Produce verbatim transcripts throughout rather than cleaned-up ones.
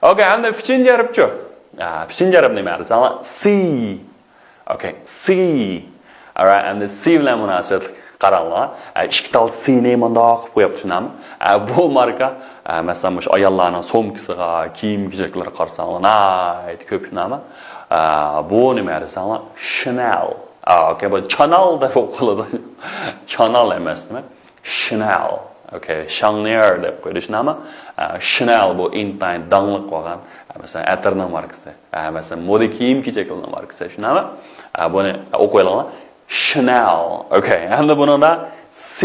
Okay, ئەمدى ئۈچىنچى ھەرپچۇ؟ ئۈچىنچى ھەرپ نېمە دېسەڭلار؟ C. Okay, C. Alright, ئەمدى C بىلەن مۇناسىۋەتلىك قاراڭلار. ئىككى تال C نى مۇنداق قىلىپ قويۇپتۇ، شۇنداقمۇ؟ بۇ ماركا، مەسىلەن، مۇشۇ ئاياللارنىڭ سومكىسىغا، كىيىم-كېچەكلىرىگە قارىساڭلار، ناھايىتى كۆپ، شۇنداقمۇ؟ بۇ نېمە دېسەڭلار؟ Chanel. Okay, بۇ چانال دەپ ئوقۇلىدۇ. چانال ئەمەس، نېمە؟ Chanel. Okay, Chanel دەپ قويدى، شۇنداقمۇ؟ ئە، Chanel بۇ ئىنتايىن داڭلىق بولغان، ئە، مەسىلەن، ئەتىرنىڭ ماركىسى، ئە، مەسىلەن، مودا كىيىم-كېچەكلىرىنىڭ ماركىسى، شۇنداقمۇ؟ ئە، بۇنى ئوقۇۋېلىڭلار. Chanel. Okay, ئەمدى بۇنىڭدا C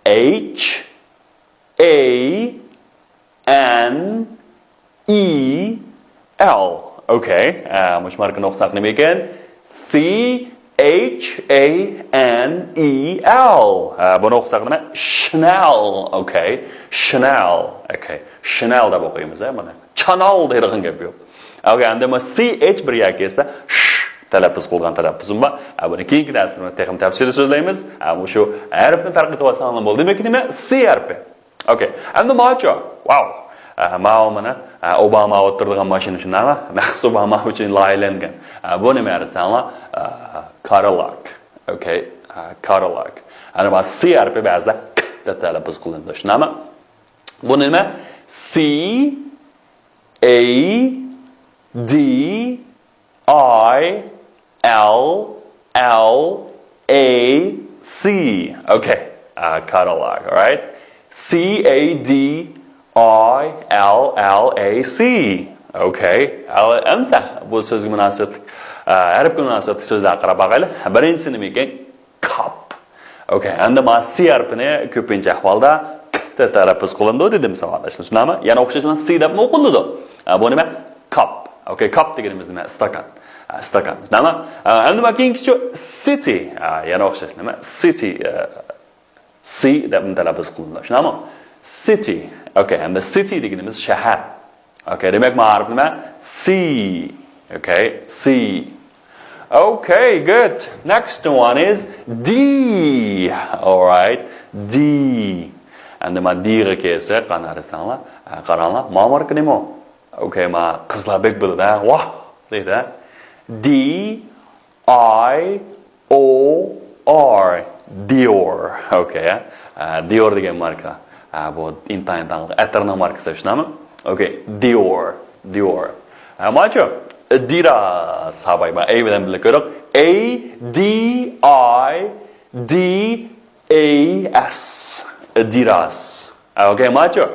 H A N E L. Okay, ئە، مۇشۇ ماركىنى ئوقۇساق نېمە ئىكەن؟ C H A N E L. ئە، بۇنى ئوقۇساق نېمە؟ Chanel. Okay, Chanel. Okay, Chanel دەپ ئوقۇيمىز، ئە، بۇنى. چانال دەيدىغان گەپ يوق. Okay, ئەمدى مانا C H بىر يەرگە كەلسە، ش تەلەپپۇز قىلغان تەلەپپۇزۇم بار. ئە، بۇنى كېيىنكى دەرسلىرىمىزدە تېخىمۇ تەپسىلىي سۆزلەيمىز. ئە، مۇشۇ ھەرپنى پەرق ئېتىۋالساڭلار بولدى. دېمەك، نېمە؟ C ھەرپى. Okay. ئەمدى ماچۇ. Wow. ئە، ماۋۇ مانا، ئە، ئوباما ئولتۇرىدىغان ماشىنا، شۇنداقمۇ؟ مەخسۇس ئوباما ئۈچۈن لايىھەلەنگەن. ئە، بۇ نېمە دېسەڭلار؟ ئە، Cadillac. Okay. ئە، Cadillac. ئەنە مانا C ھەرپى بەزىدە ق دەپ تەلەپپۇز قىلىنىدۇ، شۇنداقمۇ؟ بۇ نېمە؟ C A D I L L A C. Okay. ئە، Cadillac, alright? C A D I L L A C. Okay. ئەمسە بۇ سۆزگە مۇناسىۋەتلىك، ئە، ھەرپكە مۇناسىۋەتلىك سۆزلەرگە قاراپ باقايلى. بىرىنچىسى نېمە ئىكەن؟ Cup. Okay, ئەمدى مانا C ھەرپىنى كۆپىنچە ئەھۋالدا ق دەپ تەلەپپۇز قىلىنىدۇ دېدىم ساڭا. شۇنداقمۇ؟ يەنە ئوخشاشلا C دەپمۇ ئوقۇلىدۇ. ئە، بۇ نېمە؟ Cup. Okay, cup دېگىنىمىز نېمە؟ ئىستاكان. ئە، ئىستاكان. شۇنداقمۇ؟ ئە، ئەمدى مانا كېيىنكىچۇ؟ City. ئە، يەنە ئوخشاش نېمە؟ City. ئە، C دەپمۇ تەلەپپۇز قىلىنىدۇ. شۇنداقمۇ؟ City. Okay, ئەمدى city دېگىنىمىز شەھەر. Okay, دېمەك، مانا ھەرپ نېمە؟ C. Okay, C. Okay, good. Next one is D. Alright, D. ئەمدى مانا D غا كەلسەك، قانداق دېسەڭلار، ئە، قاراڭلار، مانا ماركا نېمە؟ Okay, مانا قىزلار بەك بىلىدۇ، ۋاھ دەيدۇ. D I O R. Dior. Okay. ئە، Dior دېگەن ماركا. ئە، بۇ ئىنتايىن داڭلىق ئەتىرنىڭ ماركىسى، شۇنداقمۇ؟ Okay. Dior. Dior. ئە، ماچۇ؟ Adidas. ھاۋاي، ما A بىلەن بىللە كۆرۈڭ. A D I D A S. Adidas. ئە، okay، ماچۇ؟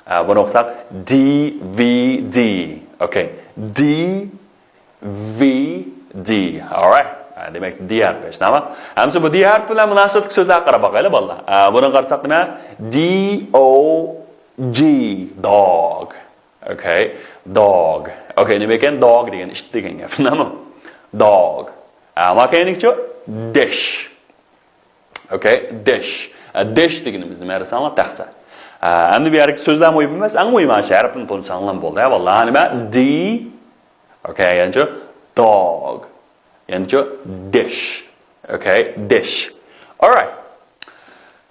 ئە، بۇنى ئوقۇساق D V D. Okay. D V D. Alright. ھە، دېمەك، D ھەرپى، شۇنداقمۇ؟ ئەمسە بۇ D ھەرپى بىلەن مۇناسىۋەتلىك سۆزلەرگە قاراپ باقايلى، بالىلار. ھە، بۇنىڭغا قارىساق نېمە؟ D O G. Dog. Okay. Dog. Okay، نېمە ئىكەن؟ Dog دېگەن ئىت دېگەن گەپ. شۇنداقمۇ؟ Dog. ھە، ما كەينىكىچۇ؟ Dish. Okay، dish. ئە، dish دېگىنىمىز نېمە دېسەڭلار؟ تەخسە. ئە، ئەمدى بۇ يەردىكى سۆزلەر مۇھىم ئەمەس، ئەڭ مۇھىمى شۇ ھەرپنى تونۇساڭلار بولدى. ھە، بالىلار، نېمە؟ D. Okay، يەنىچۇ؟ Dog. يەنىچۇ؟ Dish. Okay، dish. Alright.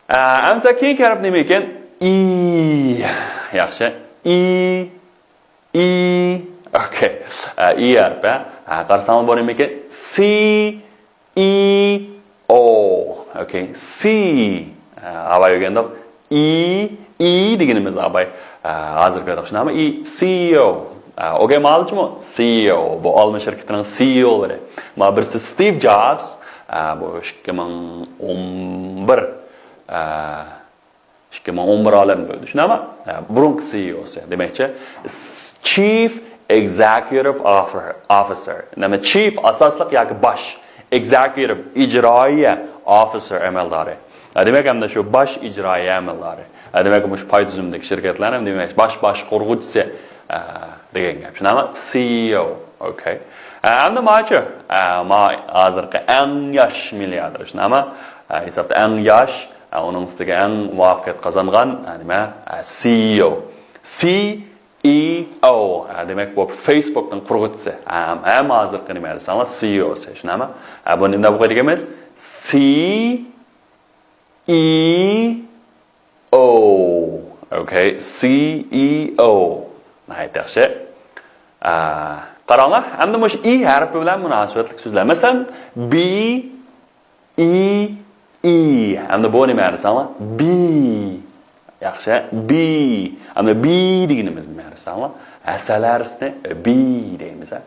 ئە، ئەمسە كېيىنكى ھەرپ نېمە ئىكەن؟ E. ياخشى. E. E. Okay. ئە، E ھەرپى. ئە، قارىساڭلار بۇ نېمە ئىكەن؟ C. E O. Okay. C. ئە، ئاۋاي ئۆگەندۇق. E. E دېگىنىمىز ئاۋاي. ئە، ھازىر كۆردۇق. شۇنداقمۇ؟ E. C E O. ئە، okay، ماڭا چىمۇ؟ C E O. بۇ ئالما شىركىتىنىڭ C E O لىرى. ما بىرسى Steve Jobs. ئە، بۇ ئىككى مىڭ ئون بىر. ئە، ئىككى مىڭ ئون بىر ئالەمدە ئۆلدى. شۇنداقمۇ؟ ھە، بۇرۇنقى C E O سى، دېمەكچى، Chief Executive Officer. نېمە؟ Chief، ئاساسلىق ياكى باش، Executive، ئىجرائىيە، Officer، ئەمەلدارى. ھە، دېمەك، ئەمدى شۇ باش ئىجرائىيە ئەمەلدارى. ھە، دېمەك، مۇشۇ پاي تۈزۈمدىكى شىركەتلەرنىڭ، دېمەك، باش باشقۇرغۇچىسى، ھە، دېگەن گەپ. شۇنداقمۇ؟ C E O. Okay. ھە، ئەمدى ماچۇ؟ ھە، ما ھازىرقى ئەڭ ياش مىلياردېر. شۇنداقمۇ؟ ھە، ھېسابتا ئەڭ ياش، ئۇنىڭ ئۈستىگە ئەڭ مۇۋەپپەقىيەت قازانغان، نېمە، سىئىئو. سىئىئو، دېمەك، بۇ فېيسبۇكنىڭ قۇرغۇچىسى. ھەم، ھەم ھازىرقى نېمە دېسەڭلار، سىئىئوسى. شۇنداقمۇ؟ بۇنى نېمە دەپ ئوقۇيدىكەنمىز؟ سىئىئو. ئوكەي، سىئىئو. ناھايىتى ياخشى. ئە، قاراڭلار، ئەمدى مۇشۇ ئى ھەرپى بىلەن مۇناسىۋەتلىك سۆزلەر. مەسىلەن، بى، ئى، ئى. ئەمدى بۇ نېمە دېسەڭلار؟ بى. ياخشى. بى. ئەمدى بى دېگىنىمىز نېمە دېسەڭلار؟ ھەسەل ھەرپىنى بى دەيمىز، ھە.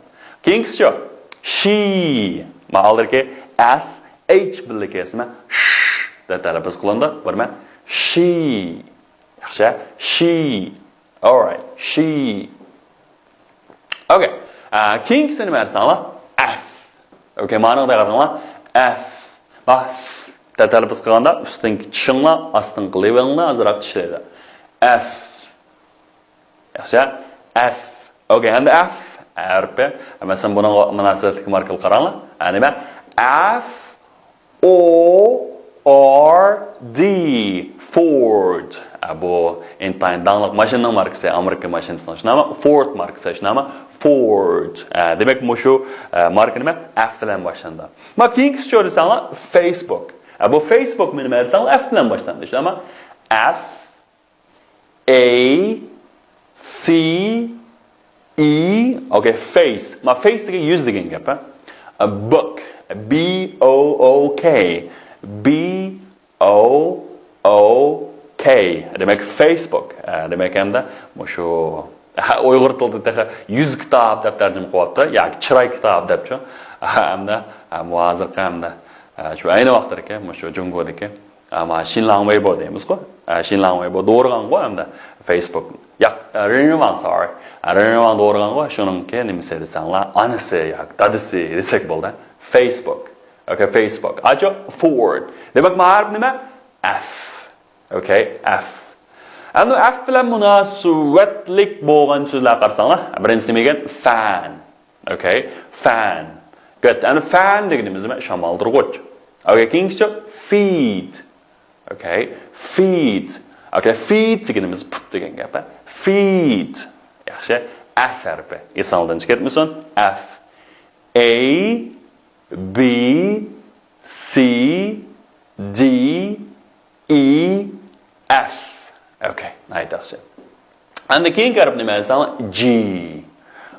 كېيىنكىسىچۇ؟ شى. ما ئالدىدىكى ئەس، ئېيچ بىللە كەلسىمۇ، ش دەپ تەلەپپۇز قىلىنىدۇ. بۇ نېمە؟ شى. ياخشى. شى. Alright. شى. ئوكەي. ئە، كېيىنكىسى نېمە دېسەڭلار؟ ئەف. ئوكەي، مانا دەپ قاراڭلار. ئەف. ما، ف دەپ تەلەپپۇز قىلغاندا ئۈستۈنكى چىشىڭلار، ئاستىنقى لېۋىڭلار ئازراق چىشلەيدۇ. ئەف. ياخشى. ئەف. ئوكەي، ئەمدى ئەف ھەرپى. مەسىلەن، بۇنىڭغا مۇناسىۋەتلىك ماركىغا قاراڭلار. ئە، نېمە؟ ئەف، ئو، ئار، دى. فورد. ئە، بۇ ئىنتايىن داڭلىق ماشىنىنىڭ ماركىسى، ئامېرىكا ماشىنىسىنىڭ شۇ نامى، فورد ماركىسى شۇ نامى، فورد. ئە، دېمەك، مۇشۇ، ئە، ماركا نېمە؟ ئەف بىلەن باشلىنىدۇ. ما كېيىنكىسىچۇ دېسەڭلار، فېيسبۇك. ئە، بۇ فېيسبۇك نېمە دېسەڭلار، ئەف بىلەن باشلىنىدۇ. شۇ نامى، ئەف، ئەي، سى، ئى، ئوكەي، فېيس. ما فېيس دېگەن يۈز دېگەن گەپ، ھە؟ بوك، بى ئو ئو كەي، بى ئو ئو كەي. دېمەك، فېيسبوك. ئە، دېمەك، ئەمدى مۇشۇ، ھە، ئۇيغۇر تىلىدا تېخى يۈز كىتاب دەپ تەرجىمە قىلىۋاپتۇ، ياكى چىراي كىتاب دەپچۇ. ئەمدى، ھە، مۇ ھازىرقى ئەمدى، ئە، شۇ ئەينى ۋاقىتتىكى مۇشۇ جۇڭگودىكى ئەمما شىنلاڭ ۋېيبو دەيمىزغۇ. ئە، شىنلاڭ ۋېيبو دورىغانغۇ ئەمدى فېيسبوك. ياق، ئە، رېنرېۋاڭ، سورى. ئە، رېنرېۋاڭ دورىغانغۇ، شۇنىڭكى نېمىسى دېسەڭلار، ئانىسى ياكى دادىسى دېسەك بولدى. فېيسبوك. ئوكەي، فېيسبوك. ئاچۇ، فورد. دېمەك، ما ھەرپ نېمە؟ ئەف. ئوكەي، ئەف. ئەمدى ئەف بىلەن مۇناسىۋەتلىك بولغان سۆزلەر قارىساڭلار، بىرىنچىسى نېمە ئىكەن؟ فەن. ئوكەي، فەن. گۇد. ئەمدى فەن دېگىنىمىز نېمە؟ شامالدۇرغۇچ. ئوكەي، كېيىنكىسى فىت. ئوكەي، فىت. ئوكەي، فىت دېگىنىمىز پۇت دېگەن گەپ، ھە؟ فىت. ياخشى. ئەف ھەرپى. ئېسىڭدىن چىقىرمىسۇن. ئەف. ئەي، بى، سى، دى، ئى، ئەف. ئوكەي، ناھايىتى ياخشى. ئەمدى كېيىنكى ھەرپ نېمە دېسەڭلار؟ جى.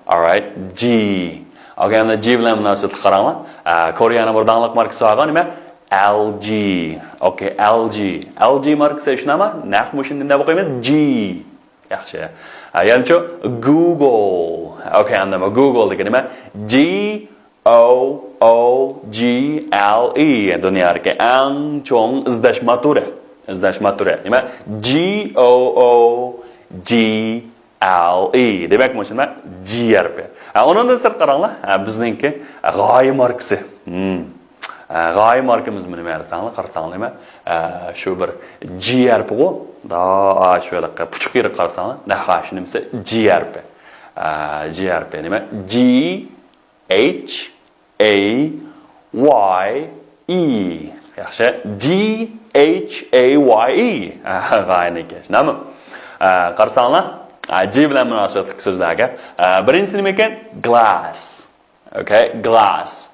ئالرايت، جى. ئوكەي، ئەمدى جى بىلەن مۇناسىۋەتلىك قاراڭلار. ئە، كورېيەنىڭ بىر داڭلىق ماركىسى بارغان نېمە؟ ئەل جى. ئوكەي، ئەل جى. ئەل جى ماركىسى شۇنداقمۇ؟ نەق مۇشۇنى دەپ ئوقۇيمىز. جى. ياخشى. ئە، يەنىچۇ؟ گۇگل. ئوكەي، ئەمدى بۇ گۇگل دېگىنى نېمە؟ جى ئو ئو جى ئەل ئى، دۇنيادىكى ئەڭ چوڭ ئىزدەش موتورى. ئىزدەش موتورى. نېمە؟ جى ئو ئو جى ئەل ئى. دېمەك، مۇشۇ نېمە؟ جى ھەرپى. ھە، ئۇنىڭدىن سىرت قاراڭلار. ھە، بىزنىڭكى، ھە، غايە ماركىسى. ھىم. ھە، غايە ماركىمىز نېمە دېسەڭلار، قارىساڭلار نېمە؟ ھە، شۇ بىر جى ھەرپىغۇ. دا، شۇ پۇچۇق يېرىگە قارىساڭلار، نەق شۇ نېمىسى؟ جى ھەرپى. ھە، جى ھەرپى نېمە؟ جى ئېيچ ئەي ۋاي ئى. ياخشى. جى ئېيچ ئەي ۋاي ئى. غايىنى كەش. نېمە؟ ئە، قارىساڭلار، ئە، جى بىلەن مۇناسىۋەتلىك سۆزلەرگە. ئە، بىرىنچىسى نېمە ئىكەن؟ گلاس. ئوكەي، گلاس.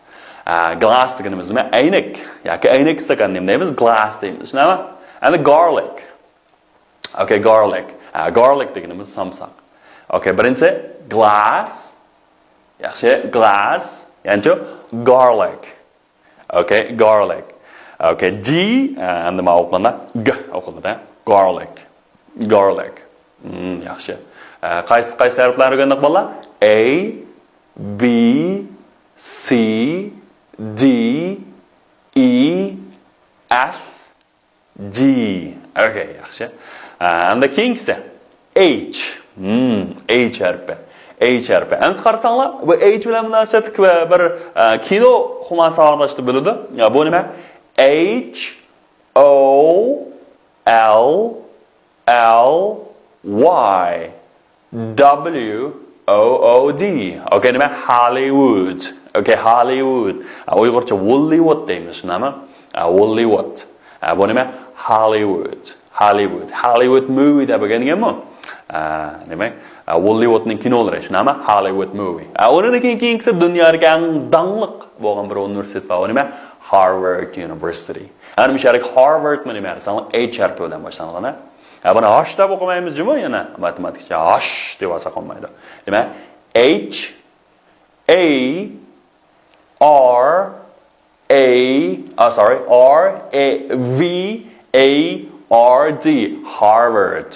ئە، گلاس دېگىنىمىز نېمە؟ ئەينەك. ياكى ئەينەك ئىستاكان نېمە دەيمىز؟ گلاس دەيمىز. شۇنداقمۇ؟ ئەمدى گارلىك. ئوكەي، گارلىك. ئە، گارلىك دېگىنىمىز سامساق. ئوكەي، بىرىنچىسى گلاس. ياخشى، گلاس. يەنىچۇ؟ گارلىك. ئوكەي، گارلىك. ئوكەي، جى، ئە، ئەمدى مانا ئوقۇغاندا، گ ئوقۇلىدۇ. گارلىك. گارلىك. مم، ياخشى. ئە، قايسى، قايسى ھەرپلەرنى ئۆگەندۇق، بالىلار؟ ئەي، بى، سى، دى، ئى، ئەف، جى. ئوكەي، ياخشى. ئە، ئەمدى كېيىنكىسى. ئېيچ. مم، ئېيچ ھەرپى. ئېيچ ھەرپى. ئەمسە قارىساڭلار، بۇ ئېيچ بىلەن مۇناسىۋەتلىك بىر، ئە، كىنو خۇمار ساۋاقداشلار بىلىدۇ. يا، بۇ نېمە؟ ئېيچ ئو ئەل ئەل ۋاي دابلىيۇ ئو ئو دى. ئوكەي، نېمە؟ ھالىۋۇد. ئوكەي، ھالىۋۇد. ئە، ئۇيغۇرچە ۋوللىۋۇد دەيمىز، شۇنداقمۇ؟ ئە، ۋوللىۋۇد. ئە، بۇ نېمە؟ ھالىۋۇد. ھالىۋۇد. ھالىۋۇد موۋى دەپ ئۆگەنگەنمۇ؟ ئە، نېمە؟ ئە، ۋوللىۋۇدنىڭ كىنولىرى، شۇنداقمۇ؟ ھالىۋۇد موۋى. ئە، ئۇنىڭدىن كېيىن، كېيىنكىسى دۇنيادىكى ئەڭ داڭلىق بولغان بىر ئۇنىۋېرسىتېت بار. ئۇ نېمە؟ ھارۋارد يۇنىۋېرسىتېت. ئەنە مۇشۇ يەردىكى ھارۋاردمۇ نېمە دېسەڭلار، ئېيچ ھەرپى بىلەن باشلانغان، ھە؟ ھە، بۇنى ھاش دەپ ئوقۇمايمىز جۇمۇ يەنە. ماتېماتىكىچە ھاش دەپ ئالساق بولمايدۇ. دېمەك، H A R A، oh, sorry, R A V A R D، Harvard.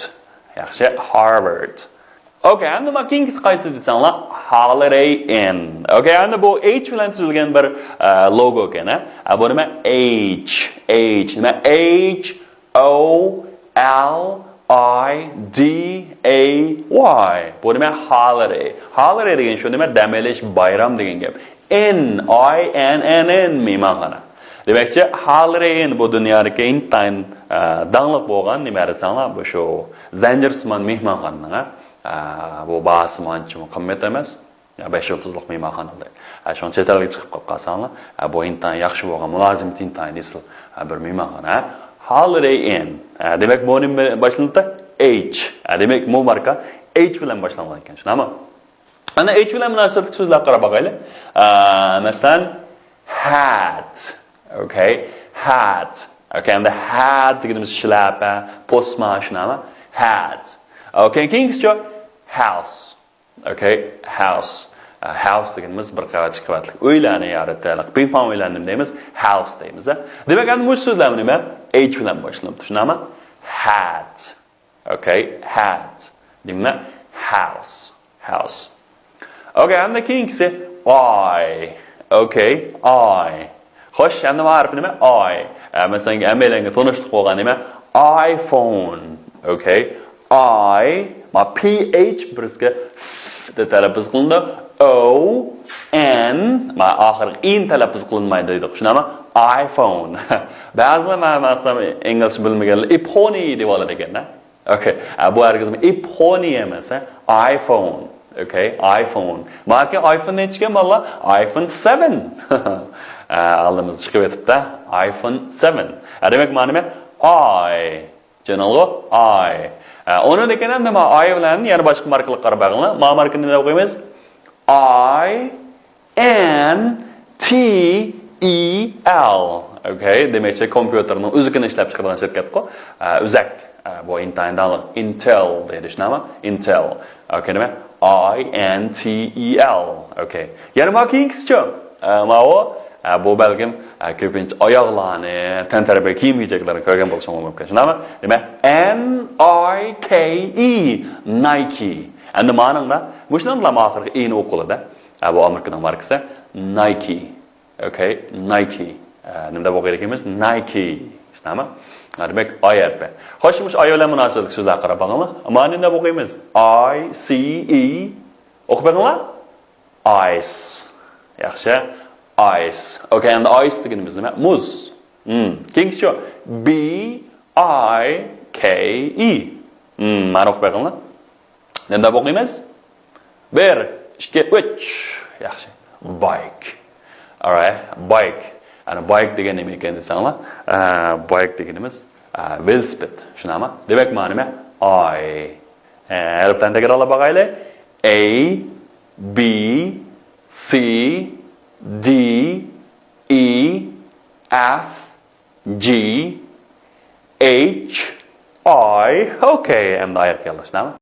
ياخشى، Harvard. ئوكەي، ئەمدى مانا كېيىنكىسى قايسى دېسەڭلار، Holiday Inn. ئوكەي، ئەمدى بۇ H بىلەن تۈزۈلگەن بىر، ئە، لوگو ئىكەن، ھە؟ ئە، بۇ نېمە؟ H، H، نېمە؟ H O L I D A Y. بۇ نېمە؟ Holiday. Holiday دېگەن شۇ نېمە؟ دەم ئېلىش، بايرام دېگەن گەپ. Inn، I N N، inn، مېھمانخانا. دېمەكچى، Holiday Inn بۇ دۇنيادىكى ئىنتايىن، ئە، داڭلىق بولغان نېمە دېسەڭلار، بۇ شۇ زەنجىرسىمان مېھمانخانىنىڭ، ئە، بۇ باھاسىمۇ ئانچىمۇ قىممەت ئەمەس. يا، بەش يۇلتۇزلۇق مېھمانخانا دەيلى. ھە، شۇڭا چەت ئەلگە چىقىپ قاپ قالساڭلار، ھە، بۇ ئىنتايىن ياخشى بولغان، مۇلازىمىتى ئىنتايىن ئېسىل، ھە، بىر مېھمانخانا. ھە، Holiday Inn. ھە، دېمەك، بۇ نېمە باشلىنىدۇ؟ H. ھە، دېمەك، بۇ ماركا H بىلەن باشلانغان ئىكەن، شۇنداقمۇ؟ ئەنە H بىلەن مۇناسىۋەتلىك سۆزلەرگە قاراپ باقايلى. ھە، مەسىلەن، hat. ئوكەي، hat. ئوكەي، ئەمدى hat دېگىنىمىز شىلەپە، پوسما، شۇنداقمۇ؟ Hat. ئوكەي، كېيىنكىسىچۇ؟ House. ئوكەي، house. ئە، house دېگىنىمىز بىر قەۋەت، ئىككى قەۋەتلىك ئۆيلەرنى يا رەتتە پىڭپاڭ ئۆيلەرنى نېمە دەيمىز؟ House دەيمىز-دە. دېمەك، ئەمدى مۇشۇ سۆزلەرمۇ نېمە؟ H بىلەن باشلىنىپتۇ. شۇنداقمۇ؟ Hat. ئوكەي، hat. نېمە؟ House. House. ئوكەي، ئەمدى كېيىنكىسى I. ئوكەي، I. خوش، ئەمدى مانا ھەرپى نېمە؟ I. ئە، مەسىلەن، ھەممەيلەنگە تونۇشلۇق بولغان نېمە؟ iPhone. ئوكەي. I، ما P H بىرسىگە F دە تەلەپپۇز قىلىنىدۇ. O، N، ما ئاخىرىغا ئىن تەلەپپۇز قىلىنمايدۇ دېدۇق. شۇنداقمۇ؟ iPhone. بەزىلەر ما، مەسىلەن، ئىنگلىزچە بىلمىگەنلەر ئىپونى دەپ ئالىدۇ ئىكەن-دە. ئوكەي. ئە، بۇ ھەرگىزمۇ ئىپونى ئەمەس، ھە؟ iPhone. ئوكەي، iPhone. ماكى iPhone نەچچىكەن بالىلار؟ iPhone seven. ئە، ئالدىمىزدا چىقىپ ئۆتۈپتۇ. iPhone seven. ئە، دېمەك، مانا نېمە؟ I. چۈشەندىڭىزغۇ؟ I. ئە، ئۇنىڭدىن كېيىن ئەمدى ما I بىلەن يەنە باشقا ماركىلارغا قاراپ بېقىڭلار. ما ماركىنى نېمە دەپ ئوقۇيمىز؟ I N T E L. ئوكەي، دېمەكچى، كومپيۇتېرنىڭ ئۈزۈكىنى ئىشلەپ چىقىرىدىغان شىركەتقۇ. ئە، ئۈزەك. ئە، بۇ ئىنتايىن داڭلىق. Intel دەيدۇ، شۇنداقمۇ؟ Intel. ئوكەي، نېمە؟ I N T E L. ئوكەي. يەنە ما كېيىنكىسىچۇ؟ ئە، ماۋۇ. ئە، بۇ بەلكىم، ئە، كۆپىنچە ئاياغلارنى، تەنتەربىيە كىيىم-كېچەكلىرىنى كۆرگەن بولسىڭىز مۇمكىن. شۇنداقمۇ؟ نېمە؟ N I K E، Nike. ئەمدى مانىڭدا مۇشۇنىڭ بىلەن ئاخىرقى ئىنى ئوقۇلىدۇ. ئە، بۇ ئامېرىكىنىڭ ماركىسى Nike. ئوكەي، Nike. ئە، نېمە دەپ ئوقۇيدىكەنمىز؟ Nike. شۇنداقمۇ؟ ئە، دېمەك، I ھەرپى. خوش، مۇشۇ I بىلەن مۇناسىۋەتلىك سۆزلەرگە قاراپ باقىڭلار. مانا نېمە دەپ ئوقۇيمىز؟ I C E. ئوقۇپ بېقىڭلار. Ice. ياخشى. Ice. ئوكەي، ئەمدى ice دېگىنىمىز نېمە؟ مۇز. ھىم. كېيىنكىسىچۇ؟ B I K E. ھىم، مانا ئوقۇپ بېقىڭلار. نېمە دەپ ئوقۇيمىز؟ بىر، ئىككى، ئۈچ. ياخشى. Bike. Alright. Bike. ئەنە bike دېگەن نېمە ئىكەن دېسەڭلار، ئە، bike دېگىنىمىز، ئە، ۋېلىسىپىت. شۇنداقمۇ؟ دېمەك، مانا نېمە؟ I. ئە، ھەرپلەرنى تەكرارلاپ باقايلى. A، B، C، D، E، F، G، H، I. ئوكەي، ئەمدى ئاياغ كېلىشنى.